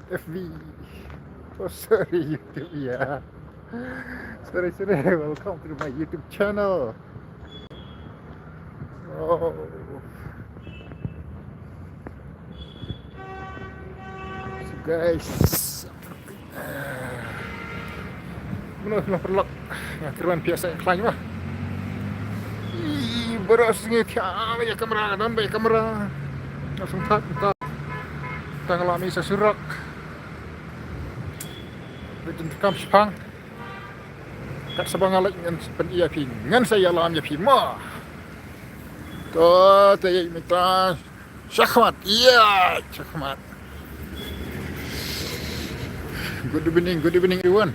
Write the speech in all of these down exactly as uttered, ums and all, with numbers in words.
F B. Oh, sorry, YouTube, yeah. Sorry, sorry. Welcome to my YouTube channel. Oh. So, guys, mano mano paralok nga kyrwan phi sa khlaiñ ba. I baroh sngi thiah ba ïa kamera, don ba ïa kamera. Nga sngewthuh mynta. Tang la mi sa surok. Bitin kam shipang. Kat saba nga leit ngan pyn-i ïa phi, ngan sa ïalam ïa phi mo. To te mynta shakhmat, ïa shakhmat. Good evening, good evening everyone.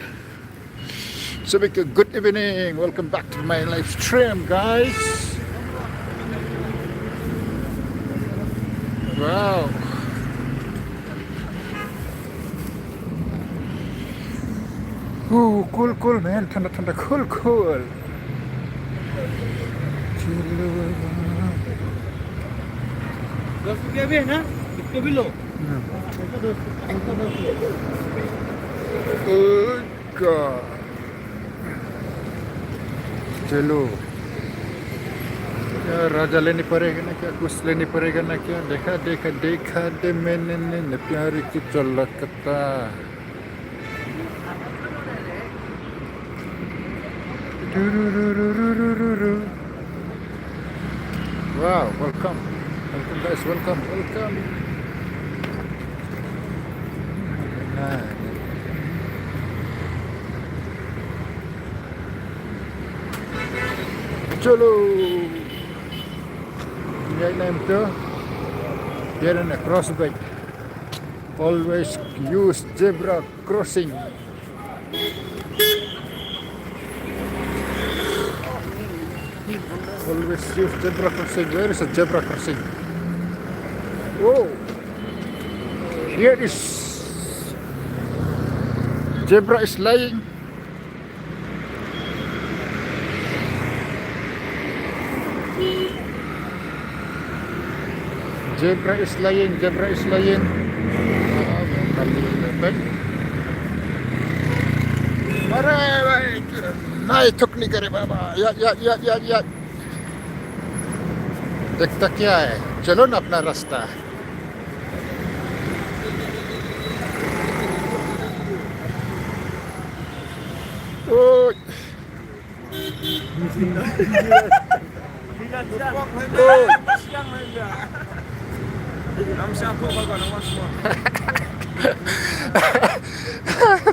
So big good evening. Welcome back to my live stream, guys. Wow. Ooh, cool, cool, man. Thanda, thanda, cool, cool. दस रुपया भी है ना, इसको भी लो। Hmm. Oh God. चलो। क्या राजा लेने पड़ेगा ना क्या, कुछ लेने पड़ेगा ना क्या? देखा, देखा, देखा दे मैंने, ने, ने प्यार की झलकता। Tururururururu. Wow, welcome. Welcome, guys, welcome, welcome. Chalo. Ïa, ïa, ïa, ïa, ïa, cross bike. Always use zebra crossing. Always use zebra crossing. Where is a zebra crossing? Oh, here is zebra is lying. Zebra is lying, zebra is lying. अरे भाई, नहीं थूकने का रे बाबा। या, या, या, या, या। देखता क्या है? चलो ना अपना रास्ता। ओए।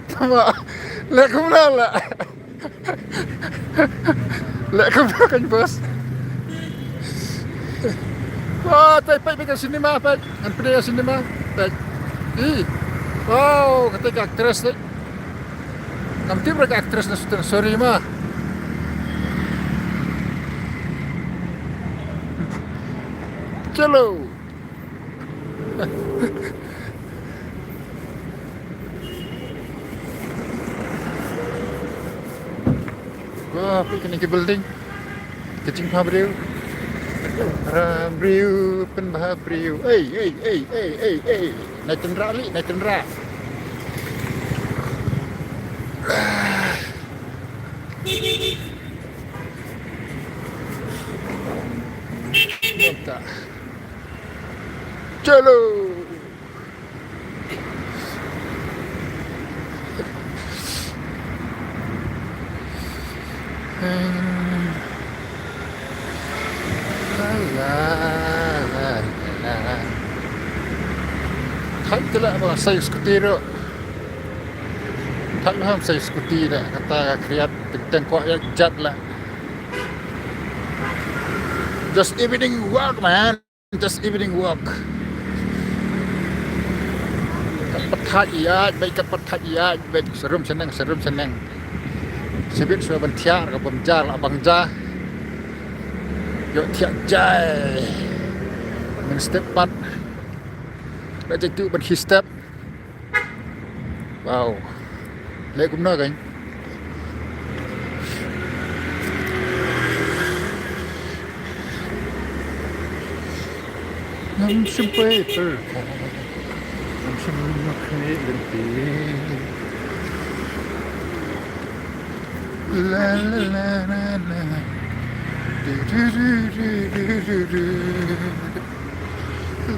Tama. Leh kumno leh. Leh kumno kan bos. Oh, tai peit, peit ka cinema, peit. Ngan peit ka cinema, peit. Ih. Wow, kata ka actress te. Ngam tip re ka actress na shooting, sorry ma. Chalo. Wah, peit kane ka building. Ka jingbha briew. Bha briew, pynbha briew. Ei, ei, ei, ei, ei, ei. Nai tynrah lei, nai tynrah. Mantap. Chalo. Thait te lah ba sa ïoh scooty ruh. Thait ba ham sa ïoh scooty da kata ka khriat teng kwah ïa jat lah. Just evening walk, man. Just evening walk. Kat pat thait ïaid beit, kat pat thait ïaid beit, sharum shaneng, sharum shaneng. Shibit shuwa ban thiah, ka bym ja la bang ja. Ïoh thiah jai. Ngan step pat. La jai tu ban khi step. Wow. Leh kumno kan? Ngam shym poi pyrkhat, ngam Shim khmih lynti. La la la la la. Du du du du du du du.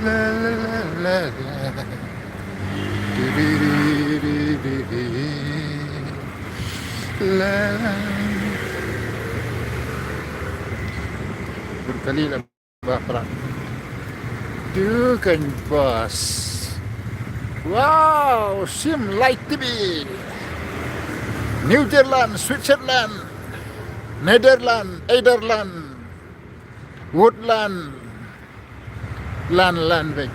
La la la la la. Du du du du du du. La la. Bun kali la. Ba prak. Du kan bus. Wow, shim light T V. New Zealand, Switzerland, Netherlands, Ederland, Woodland, lan lan vek.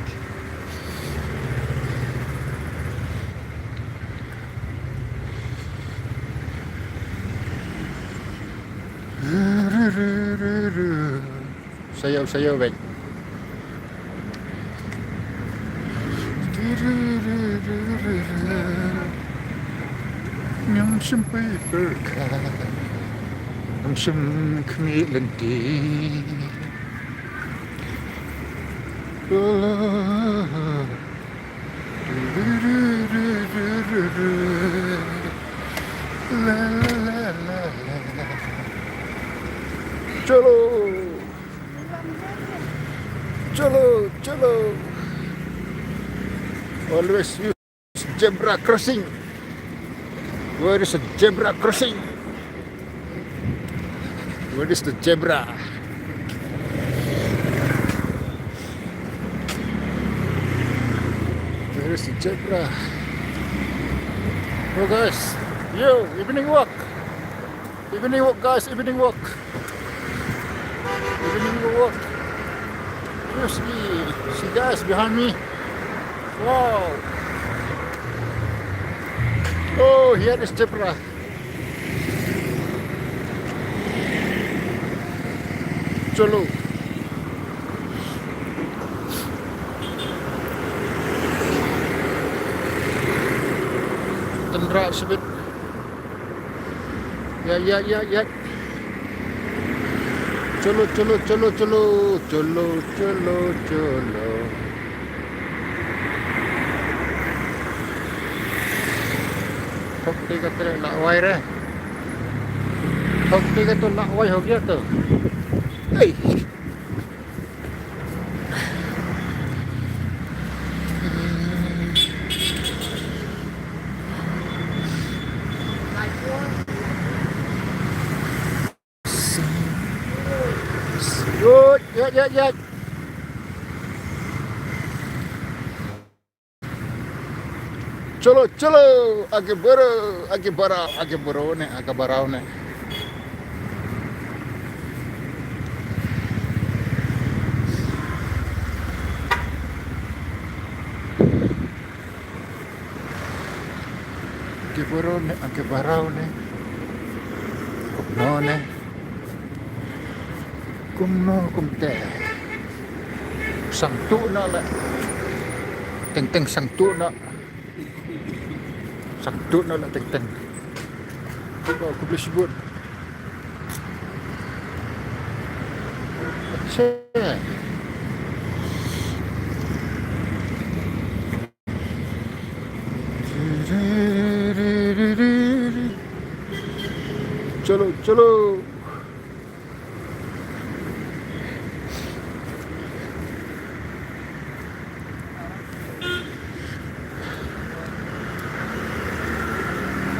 Sayo sayo vek. Ngam shim paper ka. Ngam shim khmih lynti. Oh. La la la la la. Chalo. Chalo, chalo. Always use zebra crossing. Where is a zebra crossing? Where is the zebra? Where is the zebra? Oh guys, yo, evening walk. Evening walk, guys, evening walk. Evening walk. You see, see guys behind me. Wow. Oh, here is zebra. Chalo. Tendra sebit. Ya, ya, ya, ya. Chalo, chalo, chalo, chalo. Chalo, chalo, chalo. Thok te ka tre lawai re. Thok te ka to lawai ho gaya to. Hey. Yo, yo, yo, yo. Chalo, chalo, age baro, age bara, age baro ne, age barao ne. Age baro ne, age barao ne. Kumno ne. Kumno kumte. Sangtu na la. Teng teng sangtu na. Sangtu na la teng teng. Ko ku beli sebut. Aceh. Chalo, chalo.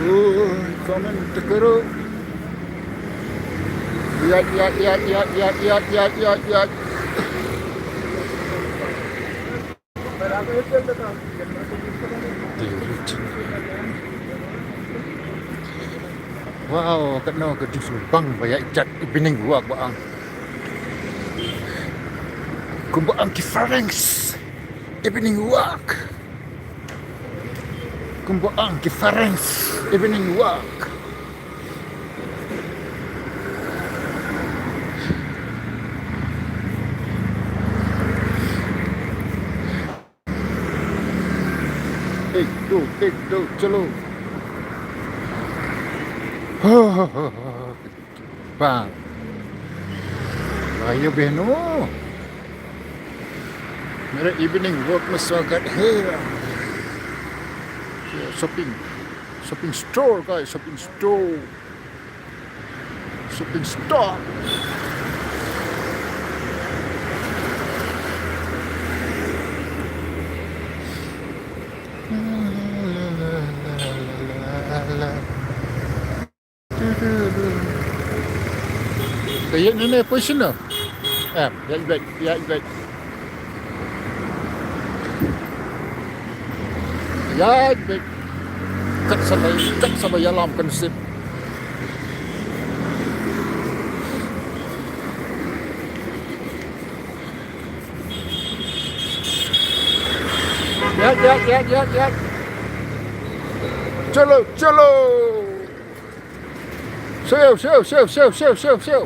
Ui, comment te kero. Yat, yat, yat. Wow, katno ka dei shu bang ba ïa jat evening walk ba ang. Kumba ang ki Pharynghs evening walk. Kumba ang ki Pharynghs evening walk. Ek, do, ek, do, chalo. Bang. Ayo beno. Mere evening walk mein swagat hai. Shopping. Shopping store, guys. Shopping store. Shopping store. Te ïa ne ne position no. Em, ïa bek, ïa bek. Ïa bek. Kat sa ba, kat sa ba ïalam kan sip. Ïa, ïa, ïa, ïa, ïa. Chalo, chalo. Siu, siu, siu, siu, siu, siu, siu.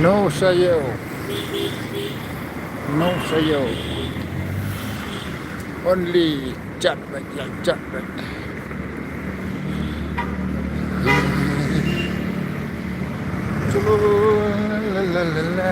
No siu. No siu. Only chat back, yeah, chat back. Chalo, la, la, la, la.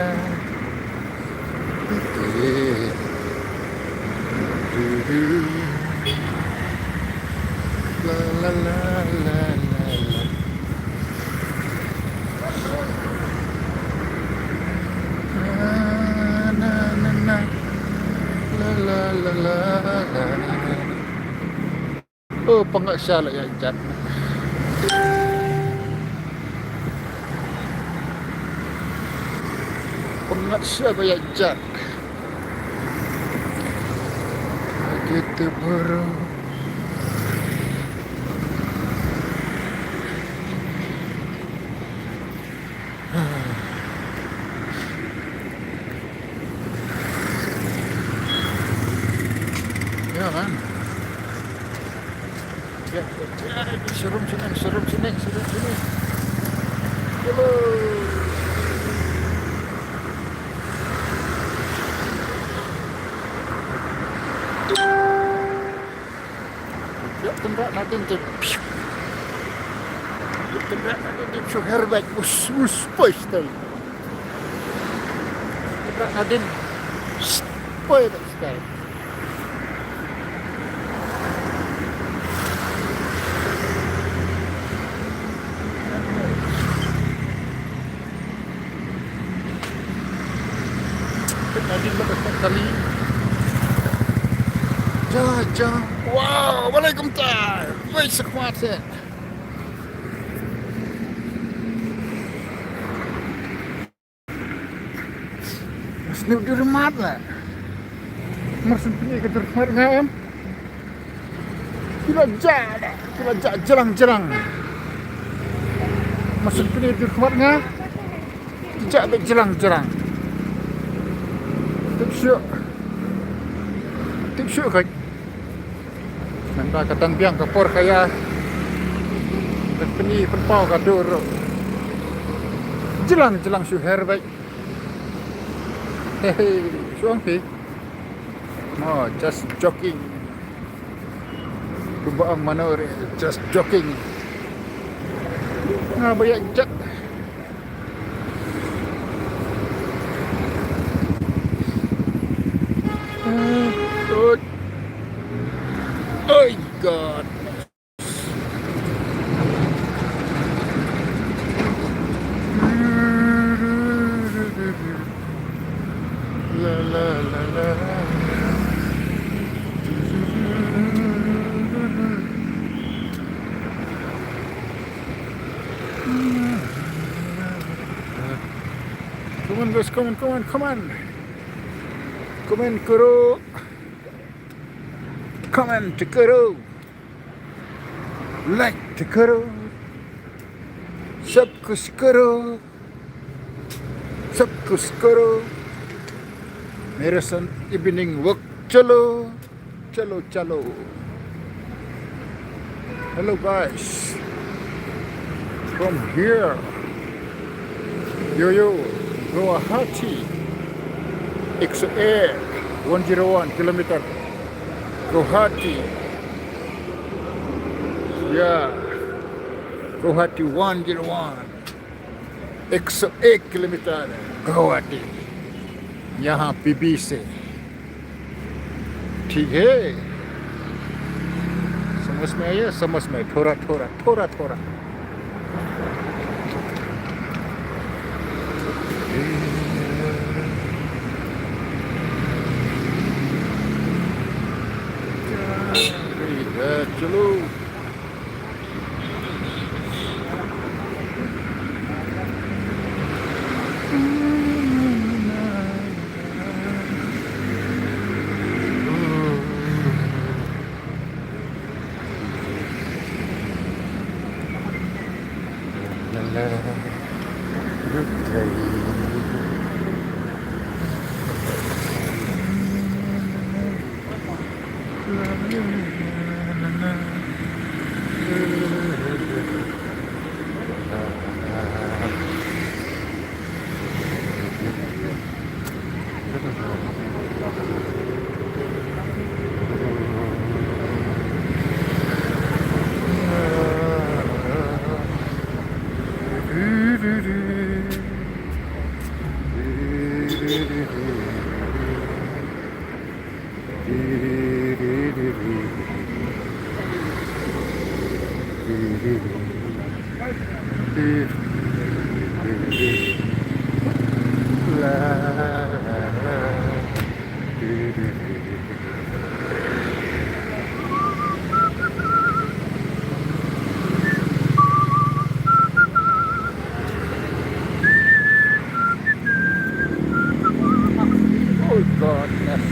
Oh, pynngait sha la ïa jat. Pynngait sha ba ïa jat. Kita baru. Ya kan? Ya, ya, ya, serum sini, serum sini, serum sini. Hello. Ya, tynrah nadien te. Ya, tynrah nadien te shu her bad us, us, poi stel. Tynrah nadien. Poi bad stel. Nadien ba ka kali. Ja, ja. Wow, walaikum ta. Wei, sekhmat se. Sniw dur mat la. Mar syn pyni ka dur mat nga em. Ki la ja la, ki la ja jlang jlang. Mar syn pyni dur mat nga. Ki ja bad jlang jlang. Tip shuh. Tip shuh ka. Nangta ka dang biang ka por ka ïa. Ka pyni pynpaw ka dur. Jlang jlang shu her bad. Hey, hey, shu ong phi. No, just joking. Kumba ong mano re, just joking. Nga ba ïa jat. Oi. Oi, God. La, la, la, la. Come on, guys, come on, come on, come on. Comment karo. Comment karo. Like karo. Subscribe karo. Subscribe karo. Mere sangha evening walk chalo. Chalo, chalo. Hello, guys. From here. Yo, yo. Guwahati. Ek so ek. One zero one kilometer. Guwahati. Yeah. Guwahati one zero one. Ek so ek kilometer. Guwahati. यहाँ पीबी से। ठीक है, समझ में आया? समझ में, थोड़ा थोड़ा, थोड़ा थोड़ा। चलो। Oh God, yes.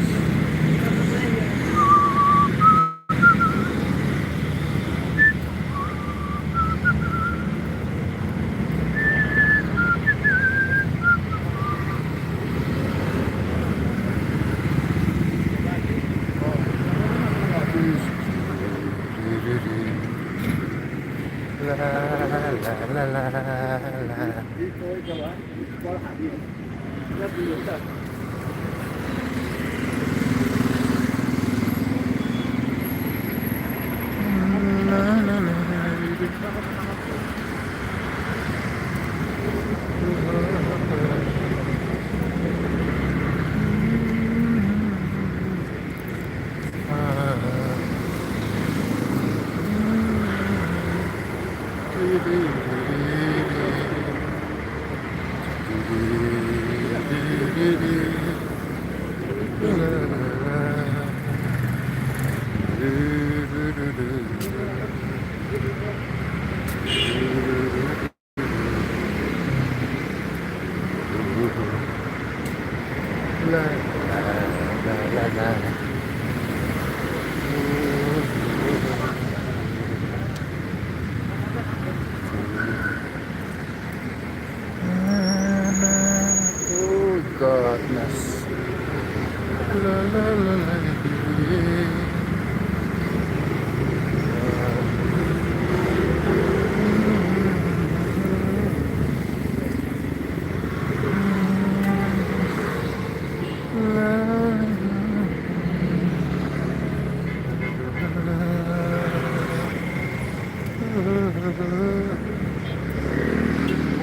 Oh, goodness.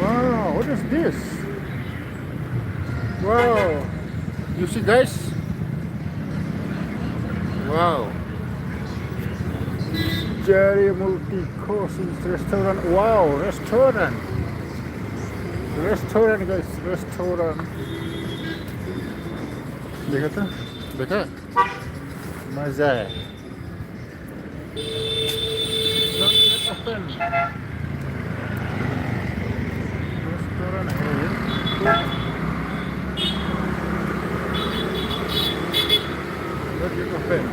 Wow, what is this? Wow. You see, guys? Wow. Jerry Multi Course Restaurant. Wow, restaurant. Restaurant, guys, restaurant. देखा था? देखा? मजा है। Not yet open. Restaurant है ये। Not yet open.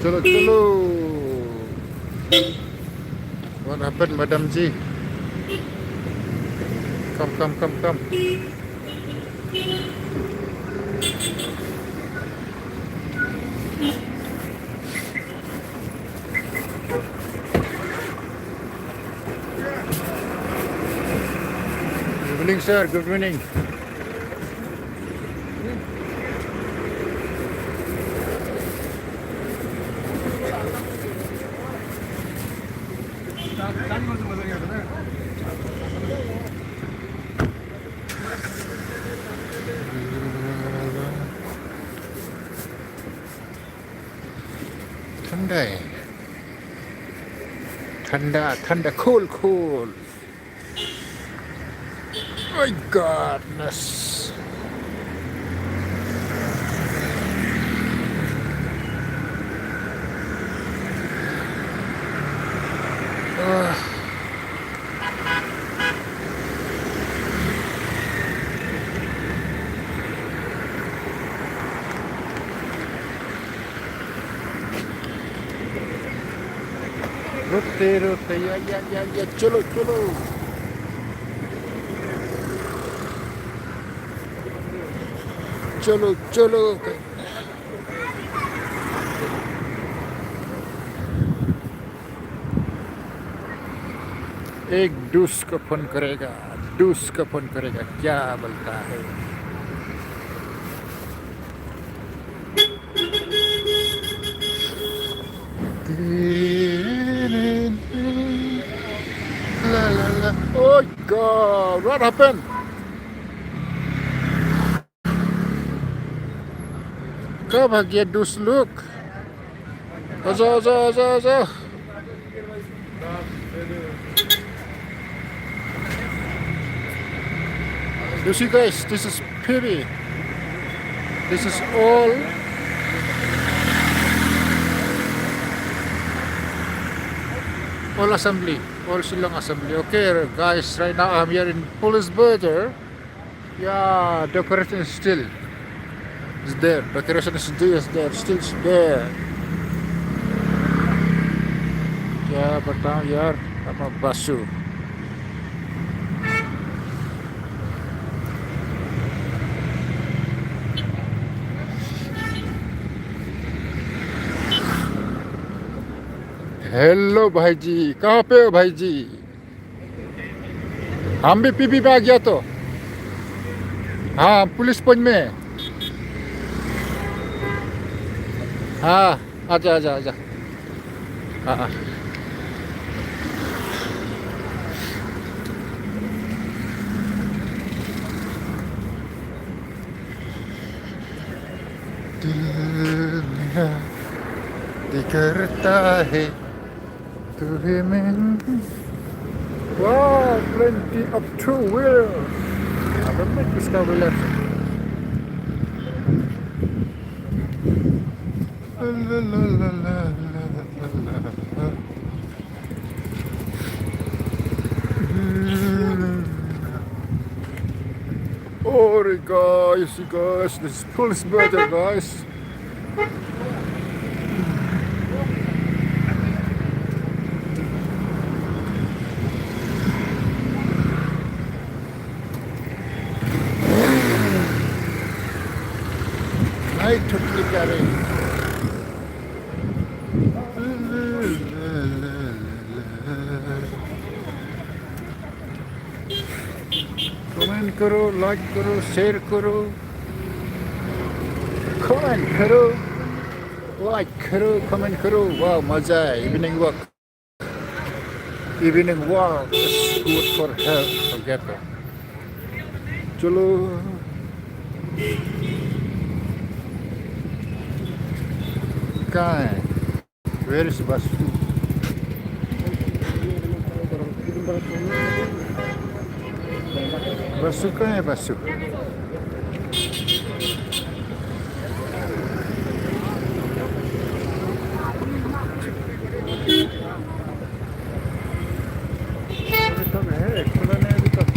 चलो, चलो। What happened, Madam G? Come, come, come, come. Good evening, sir. Good evening. Thanda, thanda, thanda, cool, cool. My goodness. Ah. Rote, rote, ya, ya, ya, ya, chalo, chalo. Chalo, chalo. एक डूस का फोन करेगा, डूस का फोन करेगा, क्या बोलता है? La, la, la. Oh God, what happened? कब आ गया डूस लुक? आजा, आजा, आजा, आजा। You see, guys, this is P B. This is all, all assembly, all Shillong assembly. Okay, guys, right now I'm here in police border. Yeah, decoration is still is there. Decoration is still is there. Still is there. क्या बताऊं यार, I'm a basu. हेलो भाई जी, कहाँ पे हो भाई जी? हम भी पीपी में आ गया तो। हाँ, पुलिस पंच में। हाँ, आजा, आजा, आजा। हाँ। दिल मेरा भी करता है तू ही मैं। Wow, plenty of two wheelers. I don't make this kind of left. La, la, la, la, la, la, la. Oh, guys, you guys, this is police border, guys. Light totally carrying. Comment करो, like करो, share करो, comment करो, like करो, comment करो। Wow, मजा है evening walk. Evening walk is good for health, for get. चलो। कहाँ है? Where is Basu? Basu कहाँ है, Basu? अभी तक है, खुला नहीं अभी तक।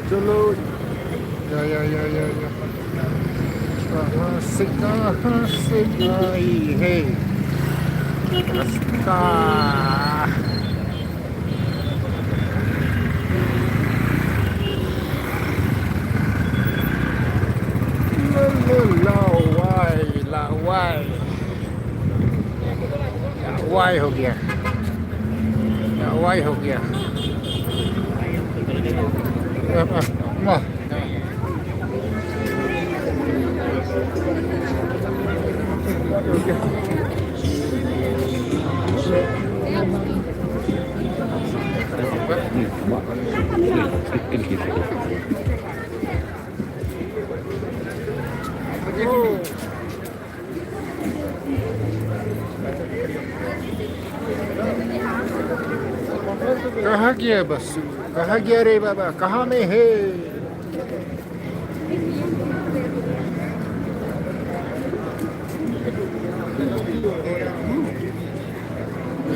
चलो। या, या, या, या, या। कहाँ से, कहाँ से आई है रास्ता? ला, ला, ला। वाई हो गया, वाई हो गया। कहाँ गया बस्सू? कहाँ गया रे बाबा? कहाँ में है?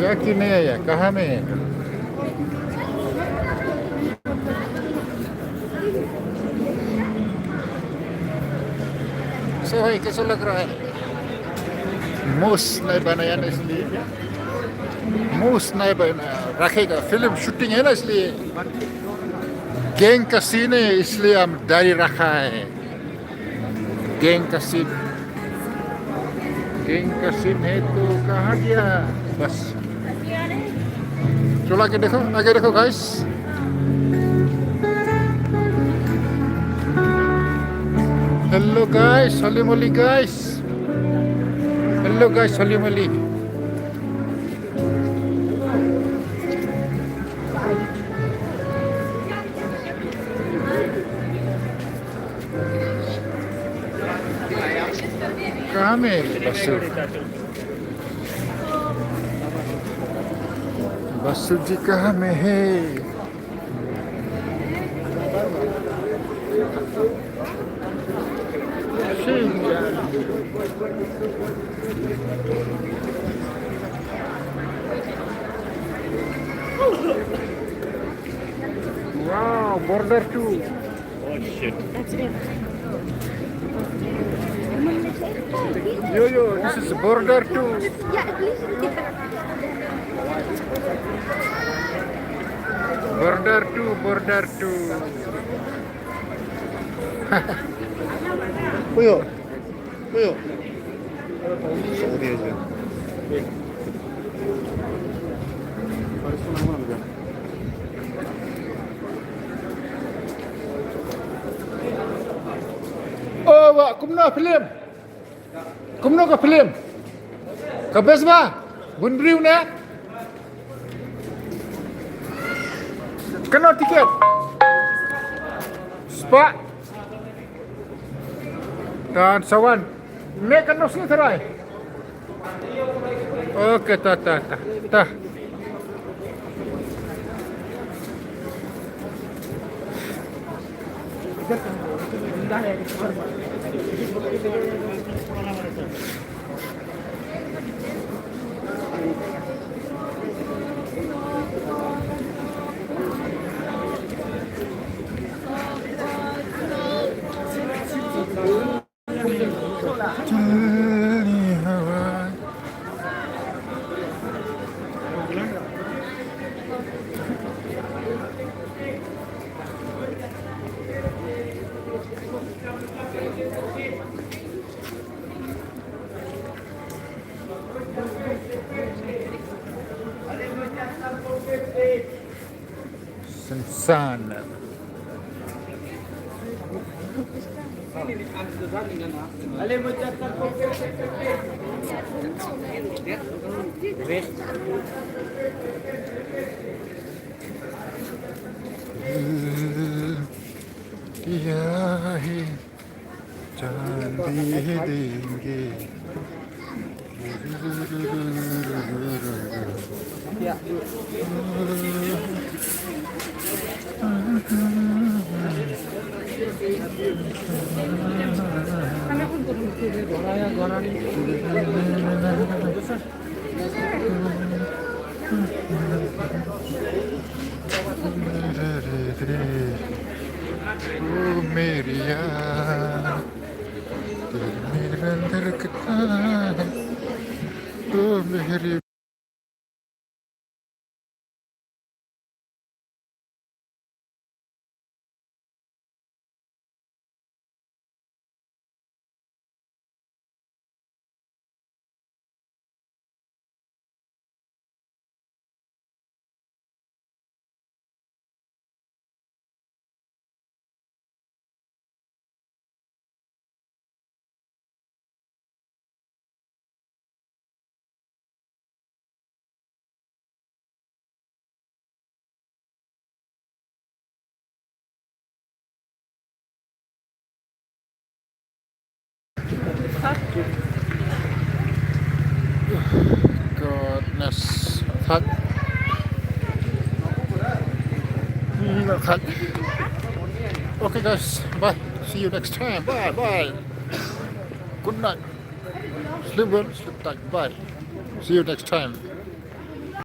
या कि नहीं आया? कहाँ में है? So भाई, कैसा लग रहा है? Moose nahi banaya na, isliye moose nahi bana, rakhega, film shooting hai na, isliye. Gang ka scene hai, isliye hum dari rakha hai. Gang ka scene, gang ka scene hai, to kaha gaya? Bas. चलो आगे देखो, आगे देखो गाइस। Hello guys, holy moly guys. Hello guys, holy moly. कहाँ में है बस्सू? बस्सू जी कहाँ में है? Wow, border two. Oh shit. That's it. Yo, yo, this is border two. Border two, border two. Uyo. Uyo. Saudi aja. Oh, wah, kumno film? Kumno ka film? Ka best ba? Bun briew ne? Kano tiket? Spah. Tan sawan. Me kano sngi tharai. Okay, ta, ta, ta, ta. Sansan. क्या है चांद भी देंगे। ओ मेरी यार, तेरे मेरे अंदर कितना है, ओ मेरी Okay, guys, bye. See you next time. Bye, bye. Good night. Sleep well, sleep tight. Bye. See you next time.